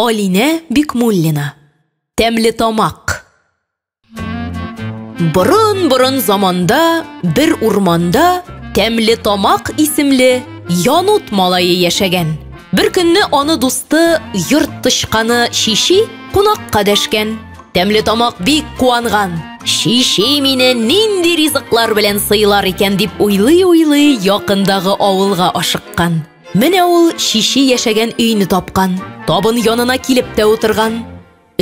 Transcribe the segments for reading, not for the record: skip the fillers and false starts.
Алинә Бикмуллина. Тәмле тамак. Борын-борын заманда бер урманда Тәмле тамак исемле Янут малае яшәгән. Бер көнне аны дусты йорт тычканы Шиши кунакка дәшкән. Тәмле тамак бик куанган. Шиши мине нинди ризыклар белән сыйлар икән дип уйлый-уйлый якындагы авылга ашыккан. Менә ул Шиши яшәгән өйне тапкан. Табын янына килеп тә утырган.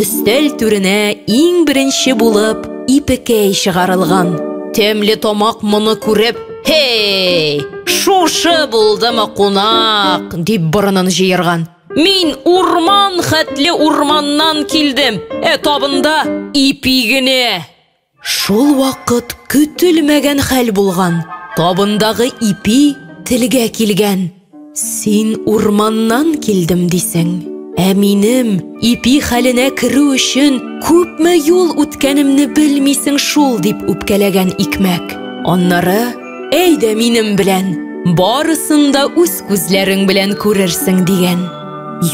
Өстәл түренә иң беренче булып ипекәй чыгарылган. Тәмле тамак моны күреп, "Һей, шушы булдымы кунак?" дип борынын җыерган. Мин урман хәтле урманнан килдем, ә табында ипи генә. Шул вакыт көтелмәгән хәл булган. Табындагы ипи телгә килгән. Син урманнан килдем дисең. Ә минем ипи хәленә керү өчен күпме юл үткәнемне белмисең шул, дип үпкәләгән икмәк. Аннары, әйдә минем белән, барысын да үз күзләрең белән күрерсең, дигән.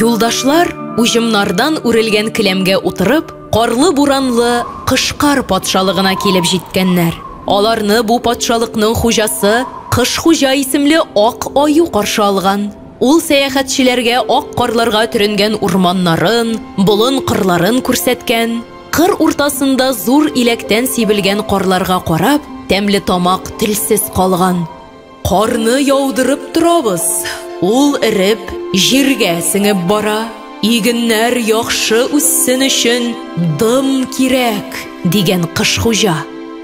Юлдашлар уҗымнардан үрелгән келәмгә утырып, Карлы-буранлы Кышкар патшалыгына килеп җиткәннәр. Аларны бу патшалыкның хуҗасы Кыш Хуҗа исемле ак аю каршы алган. Ул сәяхәтчеләргә ак карларга төренгән урманнарын, болын-кырларын күрсәткән. Кыр уртасында зур иләктән сибелгән карларга карап, тәмле тамак телсез калган. Карны яудырып торабыз. Ул эреп, җиргә сеңеп бара. Игеннәр яхшы үссен өчен дым кирәк, дигән Кыш Хуҗа.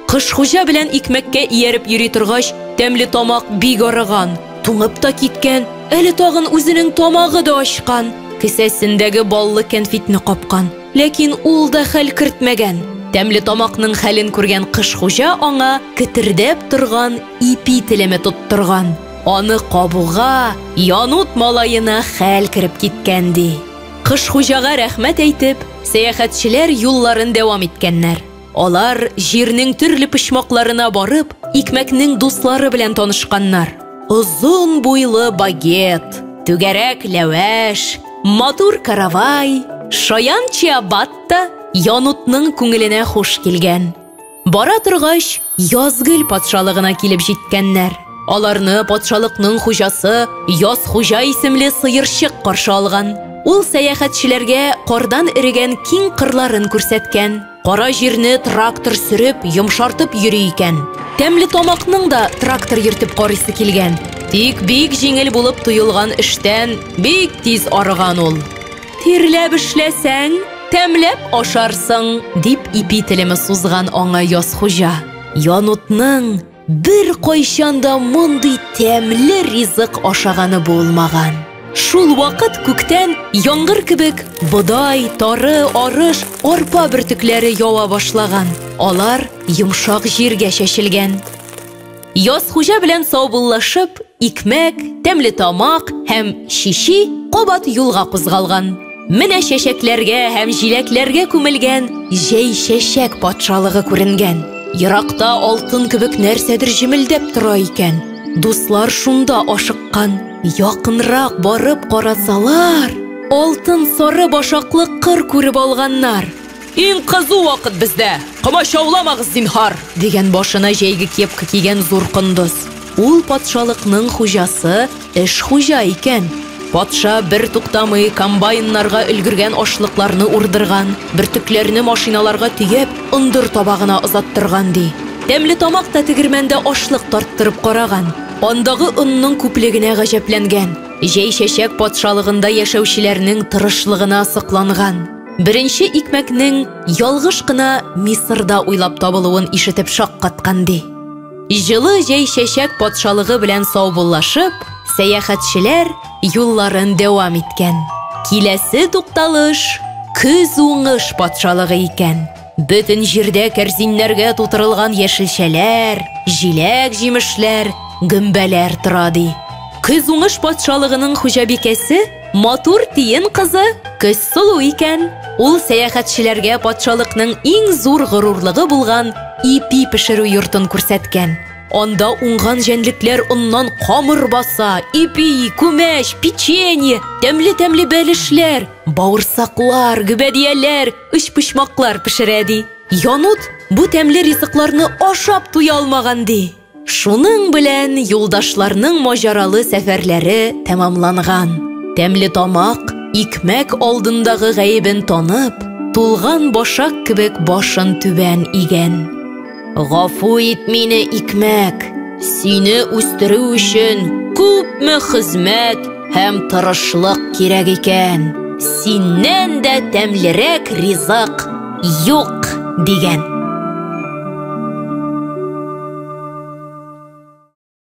Кыш Хуҗа белән икмәккә ияреп йөри торгач, тәмле тамак бик арыган, туңып та киткән, әле тагын үзенең тамагы да ачкан. Кесәсендәге баллы кәнфитне капкан. Ләкин ул да хәл кертмәгән. Тәмле тамакның хәлен күргән Кыш Хуҗа аңа кетердәп торган ипи телеме тоттырган. Аны кабуга Янут малаена хәл кереп киткән, ди. Кыш Хуҗага рәхмәт әйтеп, сәяхәтчеләр юлларын дәвам иткәннәр. Алар җирнең төрле почмакларына барып, икмәкнең дуслары белән танышканнар. Озын буйлы багет, түгәрәк ләвәш, матур каравай, шаян чиабатта Янутның күңеленә хуш килгән. Бара торгач, Язгөл патшалыгына килеп җиткәннәр. Аларны патшалыкның хуҗасы Яз Хуҗа исемле сыерчык каршы алган. Ул сәяхәтчеләргә кардан эрегән киң кырларын күрсәткән. Кара җирне трактор сөреп, йомшартып йөри икән. Тәмле тамакның да трактор йөртеп карыйсы килгән. Тик бик җиңел булып тоелган эштән бик тиз арыган ул. Тирләп эшләсәң, тәмләп ашарсың, дип ипи телеме сузган аңа Яз Хуҗа. Янутның бер кайчан да мондый тәмле ризык ашаганы булмаган. Шул вакыт күктән яңгыр кебек бодай, тары, арыш, арпа бөртекләре ява башлаган. Алар йомшак җиргә чәчелгән. Яз Хуҗа белән саубуллашып, икмәк, тәмле тамак һәм шиши кабат юлга кузгалган. Менә чәчәкләргә һәм җиләкләргә күмелгән җәй чәчәк патшалыгы күренгән. Еракта алтын кебек нәрсәдер җемелдәп тора икән. Дуслар шунда ашыккан. Якынрак барып карасалар, алтын сары башаклы кыр күреп алганнар. Иң кызу вакыт бездә. Комачауламагыз, зинһар, дигән башына җәйге кепка кигән зур кондыз. Ул патшалыкның хуҗасы эш хуҗа икән. Патша бер туктамый комбайннарга өлгергән ашлыкларны урдырган, бөртекләрне машиналарга төяп, ындыр табагына озаттырган, ди. Тәмле тамак та тегермәндә ашлык тарттырып караган. Андагы онның күплегенә гаҗәпләнгән. Җәй чәчәк патшалыгында яшәүчеләрнең тырышлыгына сокланган. Беренче икмәкнең ялгыш кына Мисырда уйлап табылуын ишетеп шаккаткан, ди. Җылы җәй чәчәк патшалыгы белән саубуллашып, сәяхәтчеләр юлларын дәвам иткән. Киләсе тукталыш көз уңыш патшалыгы икән. Бөтен җирдә кәрзиннәргә тутырылган яшелчәләр, җиләк-җимешләр, гөмбәләр тора, ди. Көз уңыш патшалыгының хуҗабикәсе Матур тиен кызы Көз сылу икән. Ул сәяхәтчеләргә патшалыкның иң зур горурлыгы булган ипи пешерү йортын күрсәткән. Анда уңган җәнлекләр оннан камыр баса, ипи, күмәч, печенье, тәмле-тәмле бәлешләр, бавырсаклар, гөбәдияләр, өчпочмаклар пешерә ди. Янут бу тәмле ризыкларны ашап туя алмаган ди. Шуның белән юлдашларның маҗаралы сәфәрләре тәмамланган. Тәмле тамак, икмәк алдындагы гаебен танып, тулган башак кебек башын түбән игән. Гафу ит мине, икмәк, сине үстерү өчен күпме хезмәт һәм тырышлык кирәк икән. Синнән дә тәмлерәк ризык юк, дигән.